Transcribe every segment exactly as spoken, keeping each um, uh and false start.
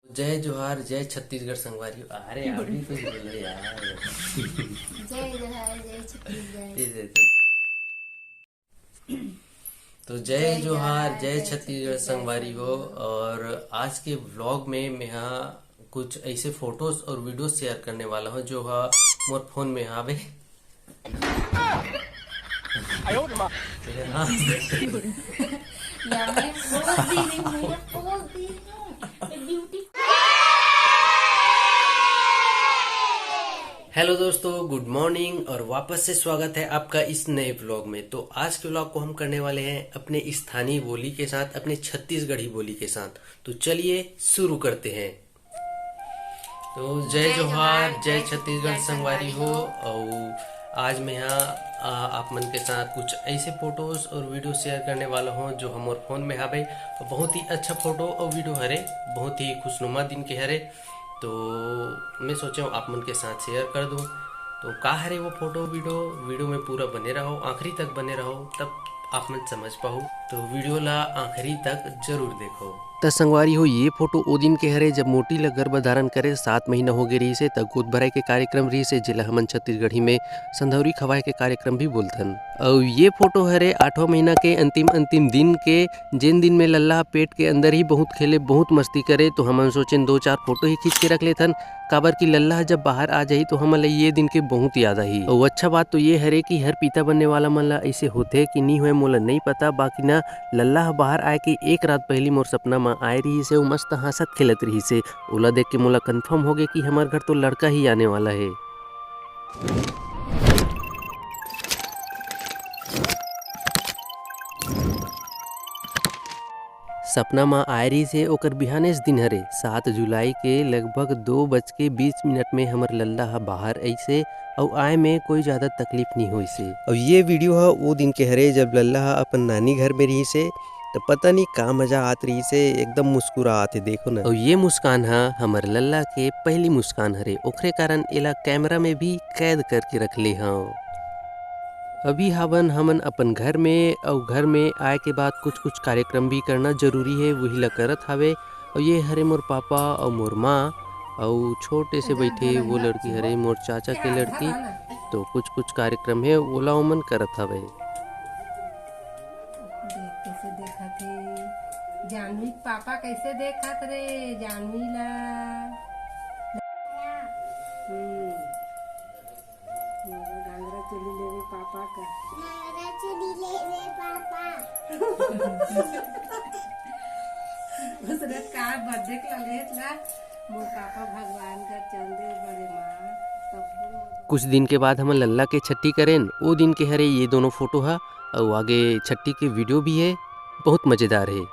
जय जोहार, जय छत्तीसगढ़ संगवारी हो। अरे, आप भी कुछ बोलो यार। जय जोहार, जय छत्तीसगढ़। ये दे दो। तो जय जोहार, जय छत्तीसगढ़ संगवारी हो। और आज के व्लॉग में मैं हा कुछ ऐसे फोटोज और वीडियो शेयर करने वाला हूँ जो हा मोर फोन में हावे। हाँ। यार, पोज दे रही हूँ भैया, पोज दे रही हूँ। मैं ब्यूटी हेलो दोस्तों, गुड मॉर्निंग और वापस से स्वागत है आपका इस नए व्लॉग में। तो आज के व्लॉग को हम करने वाले हैं अपने स्थानीय बोली के साथ, अपने छत्तीसगढ़ी बोली के साथ। तो चलिए शुरू करते हैं। तो जय जोहार, जय छत्तीसगढ़ संगवारी हो। और आज मैं यहाँ, आ, आप मन के साथ कुछ ऐसे फोटोज और वीडियो शेयर करने वाला हूँ जो हमर फोन में हावे। बहुत ही अच्छा फोटो और वीडियो हरे, बहुत ही खुशनुमा दिन के हरे। तो मैं सोचे हूँ आप मन के साथ शेयर कर दूँ। तो का हरे वो फोटो वीडियो, वीडियो में पूरा बने रहो, आखिरी तक बने रहो, तब आप मन समझ पाहू। तो वीडियो ला आखिरी तक जरूर देखो। त संगवारी हो, ये फोटो ओ दिन के हरे, जब मोटी ल गर्भ धारण करे सात महीना हो गे रहिस हे, त गोद भराई के कार्यक्रम रहिस हे, जेला हमन छत्तीसगढ़ी में संधौरी खवाए के कार्यक्रम भी बोलथन। अउ ये फोटो हरे आठवां महीना के अंतिम, अंतिम दिन के, जेन दिन में लल्ला पेट के अंदर ही बहुत खेले, बहुत मस्ती करे। तो हमन सोचेन दो चार फोटो ही खींच के रख लेथन, काबर कि लल्ला ह जब बाहर आ जाही तो हमन ल ये दिन के बहुत याद आही। अउ अच्छा बात तो ये हरे कि हर पिता बनने वाला मन ल ऐसे होथे कि नी होए, मोला नई पता, बाकी ना लल्ला ह बाहर आए के एक रात पहली मोर सपना म आए रहिस हे, अउ मस्त हंसत खेलत रहिस हे। ओला देख के मोला कंफर्म हो गे कि हमर घर तो लड़का ही आने वाला हे। सपना म आए रहिस हे, ओकर बिहानेच दिन हरे, सात जुलाई के लगभग दो बज के बीस मिनट में हमर लल्ला ह बाहर आइस हे, अउ आए में कोई ज्यादा तकलीफ नइ होइस हे। अउ ये वीडियो ह ओ दिन के हरे, जब लल्ला ह अपन नानी घर में रहिस हे, त पता नहीं का मजा आत रहिस हे, एकदम मुस्कुरात हे, देखो ना। अउ ये मुस्कान ह हमर लल्ला के पहली मुस्कान हरे, ओखरे कारण एला कैमरा में भी कैद करके रख ले हंव। अभी हावन हमन अपन घर में, अउ घर में आए के बाद कुछ-कुछ कार्यक्रम भी करना जरूरी हे, वही ला करत हावे। अउ ये हरे मोर पापा अउ मोर माँ, अउ छोटे से बैठे वो लड़की हरे मोर चाचा के लड़की। तो कुछ-कुछ कार्यक्रम हे, ओला ओमन करत हावे। देख कैसे देखत हे जानवी, पापा कैसे देखत रे जानवी ला। हम्म। मोला घाघरा चोली लेवे पापा का। घाघरा चोली लेवे पापा। उसने का बर्थडे के लेत ला, मोर पापा भगवान का चंदे बड़े माँ, तब कुछ दिन के बाद हमन लल्ला के छट्ठी करेन। ओ दिन के हरे ये दोनों फोटो हा, अउ आगे छट्ठी के वीडियो भी हे, बहुत मजेदार हे।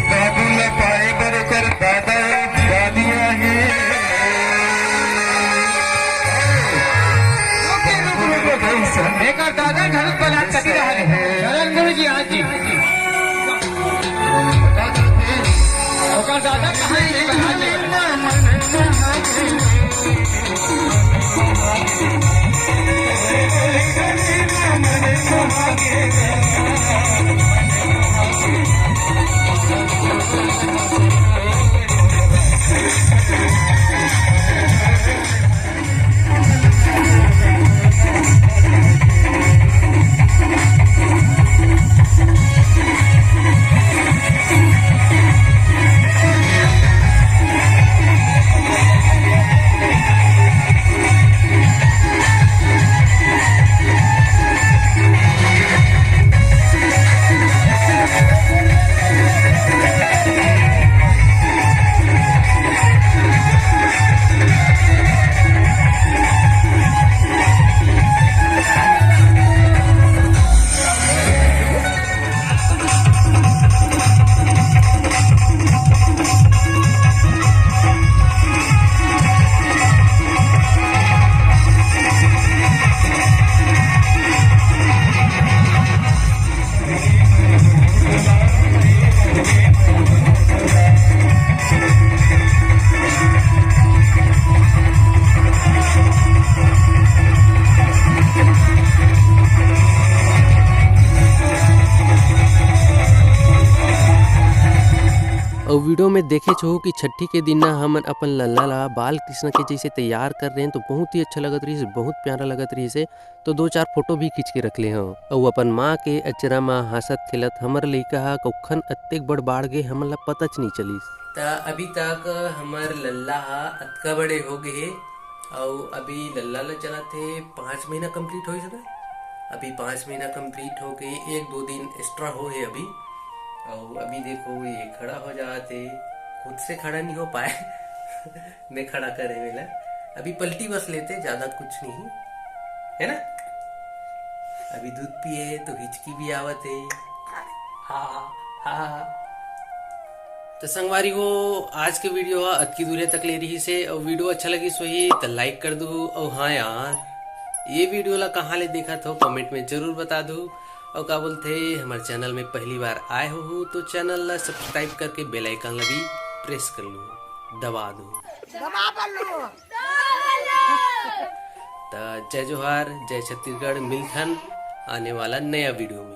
बाबू ला पाए बर ओकर दादा दादी आए हे। एकर दादा घलो पलाट कति रहले। शरण गुरु जी, आज जी। ओकर दादा कहाँ हे? तो वीडियो में देखे छो कि छठी के दिन ना हमन अपन लल्ला ला बाल कृष्ण के जैसे तैयार कर रहे हैं, तो बहुत ही अच्छा लगत रहिस, बहुत प्यारा लगत रहिस हे। तो दो चार फोटो भी खींच के रख ले हव। अउ अपन माँ के अचरा म हंसत खेलत हमर लइका ह कौखन अतेक बड़ बाढ़ गे, हमन ला पता च नहीं चलिस। त अभी तक हमर लल्ला ह अतका बड़े हो गे हे, अउ अभी लल्ला ला चलाथे पाँच महीना कंप्लीट होइस ना। अभी पाँच महीना कंप्लीट हो के एक दो दिन एक्स्ट्रा हो हे अभी। अउ अभी देखो, ये खड़ा हो जात हे, खुद से खड़ा नहीं हो पाए। मैं खड़ा करे मेला। अभी पलटी बस लेते, ज्यादा कुछ नहीं है ना। अभी दूध पिए तो हिचकी भी आवत है। हा हा हा। तो संगवारी हो, आज के वीडियो ह अतकी दूरिया तक ले रहिस हे। अउ वीडियो अच्छा लगिस होही त लाइक कर दू। अउ हाँ यार, ये वीडियो ला कहाँ ले देखत हो, कमेंट में जरूर बता दू। अउ का बोलथे, हमर चैनल में पहली बार आए हो तो चैनल ला सब्सक्राइब करके बेल आइकन ला भी प्रेस कर लू, दबा दू। त जय जोहार, जय छत्तीसगढ़, मिलथन आने वाला नया वीडियो में।